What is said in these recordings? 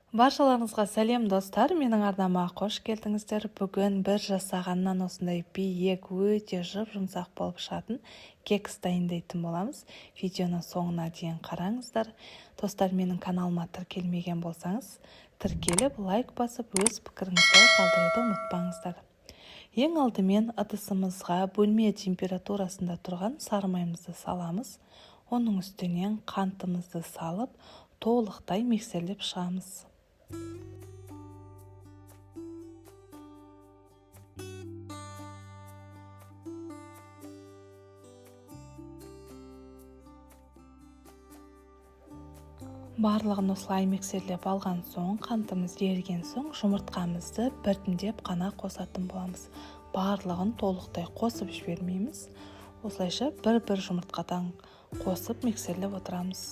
Баршаларыңызға сәлем, достар! Менің арнама қош келдіңіздер. Бүгін бір жасағаннан осындай биік, өте жұп-жұмсақ болып шығатын кекс дайындайтын боламыз. Видеоны соңына дейін қараңыздар. Достар, менің каналыма тіркелмеген болсаңыз, тіркеліп, лайк басып, өз пікіріңізді қалдыруды ұмытпаңыздар. Ең алдымен ыдысымызға бөлме температурасында тұрған сары майымызды саламыз. Оның үстінен қантымызды салып, толықтай миксерлеп шығамыз. Барлығын осылай миксерлеп алған соң, қантымыз еріген соң, жұмыртқамызды біртіндеп қана қосатын боламыз. Барлығын толықтай қосып жібермейміз. Осылайша бір-бір жұмыртқадан қосып, миксерлеп отырамыз.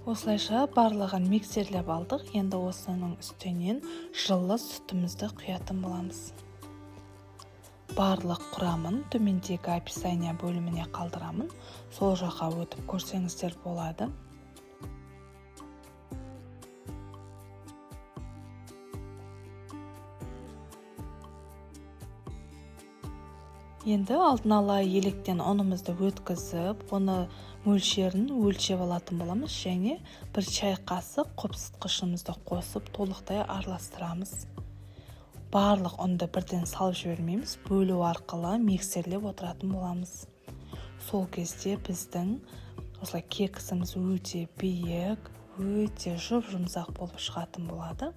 Осылайша барлығын миксерлеп алдық. Енді осының үстінен жылы сүтімізді құятын боламыз. Барлық құрамын төмендегі описание бөліміне қалдырамын, сол жаққа өтіп көрсеңіздер болады. Енді алдын ала електен ұнымызды өткізіп, оны мөлшерін өлшеп алатын боламыз және 1 чай қасық қопсытқышымызды қосып, толықтай араластырамыз. Барлық ұнды бірден салып жібермейміз, бөлу арқылы миксерлеп отыратын боламыз. Сол кезде біздің осылай кексіміз өте биік, өте жұп-жұмсақ болып шығатын болады.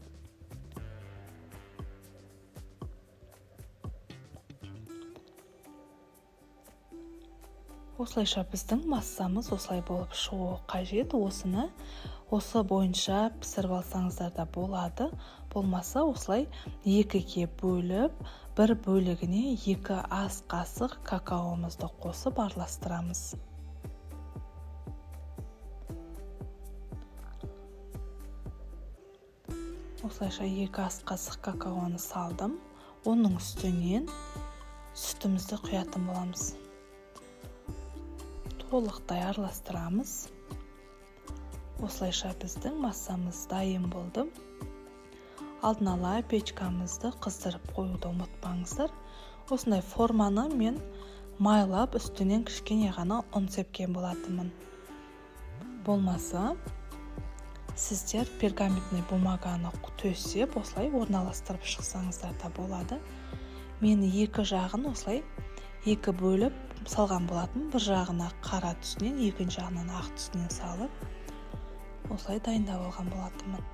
Осылайша біздің массамыз осылай болып шығуы қажет. Осыны осы бойынша пісіріп алсаңыздар да болады. Болмаса, осылай екіге бөліп, бір бөлігіне 2 ас қасық какаомызды қосып араластырамыз. Осылайша 2 ас қасық какаоны салдым. Оның үстінен сүтімізді құятын боламыз. Толықтай араластырамыз. Осылайша біздің массамыз дайын болды. Алдын ала печкамызды қыздырып қоюды ұмытпаңыздар. Осындай форманы мен майлап, үстінен кішкене ғана ұн сепкен болатынмын. Болмаса, сіздер пергаментный бумаганы төсеп, осылай орналастырып шықсаңыздар да болады. Мен екі жағын осылай екі бөліп салған болатын. Бір жағына қара түсінен, екінші жағынан ақ түсінен салып, осылай дайындап алған болатынмын.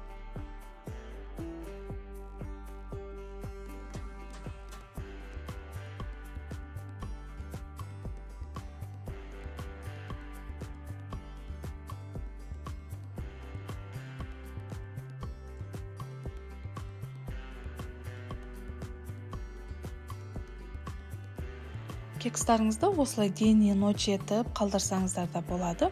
Кекстарыңызды осылай день и ночь етіп қалдырсаңыздар да болады.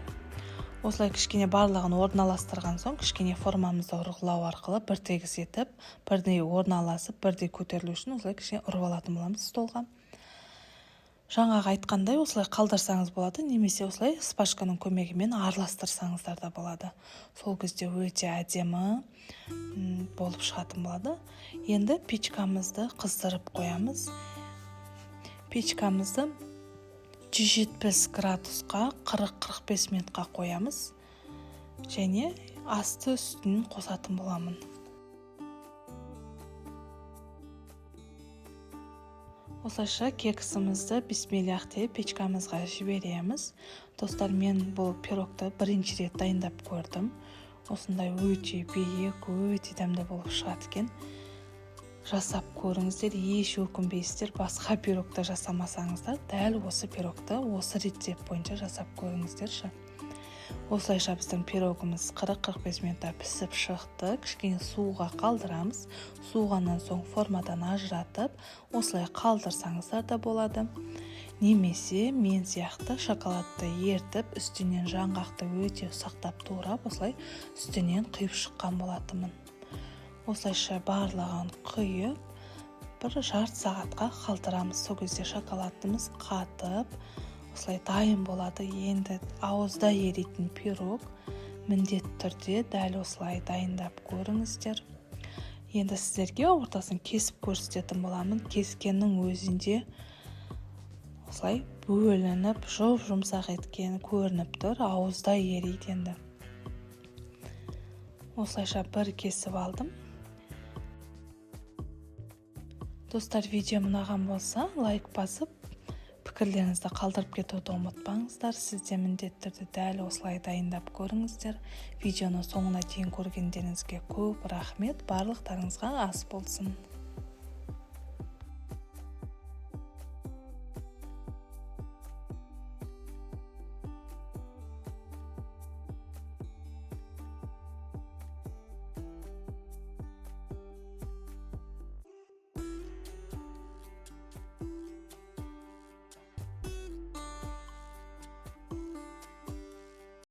Осылай кішкене барлығын орналастырған соң, кішкене формамызды ұрғылау арқылы бір тегіс етіп, бірдей орналасып, бірдей көтерілу үшін осылай кішкене ұрып алатын боламыз столға. Жаңағы айтқандай, осылай қалдырсаңыз болады, немесе осылай шпажканың көмегімен араластырсаңыздар да болады. Сол кезде өте әдемі болып шығатын болады. Енді печкамызды қыздырып қоямыз. Печкамызды 170 градусқа 40-45 минутқа қоямыз және асты үстін қосатын боламын. Осылайша кексімізді бисмиллях деп печкамызға жібереміз. Достар, мен бұл пирогты бірінші рет дайындап көрдім. Осындай өте биік, өте дәмді болып шығады екен. Жасап көріңіздер, еш өкінбейсіздер. Басқа пирогты жасамасаңыздар, дәл осы пирогты осы рецепт бойынша жасап көріңіздерші. Осылайша біздің пирогымыз 40-45 минутта пісіп шықты. Кішкене суға қалдырамыз. Суығаннан соң формадан ажыратып, осылай қалдырсаңыздар да болады. Немесе мен сияқты шоколадты ертіп, үстінен жаңғақты өте ұсақтап турап, осылай үстінен құйып шыққан болатынмын. Осылайша барлығын құйып, бір жарты сағатқа қалдырамыз. Сол кезде шоколадымыз қатып, осылай дайын болады. Енді ауызда еритін пирог. Міндетті түрде дәл осылай дайындап көріңіздер. Енді сіздерге ортасын кесіп көрсететін боламын. Кескеннің өзінде осылай бөлініп, жұп жұмсақ еткен көрініп тұр, ауызда ериді. Енді осылайша бір кесіп алдым. Достар, видео ұнаған болса, лайк басып, пікірлеріңізді қалдырып кетуді ұмытпаңыздар. Сіз де міндетті түрде дәл осылай дайындап көріңіздер. Видеоны соңына дейін көргендеріңізге көп рахмет. Барлықтарыңызға ас болсын!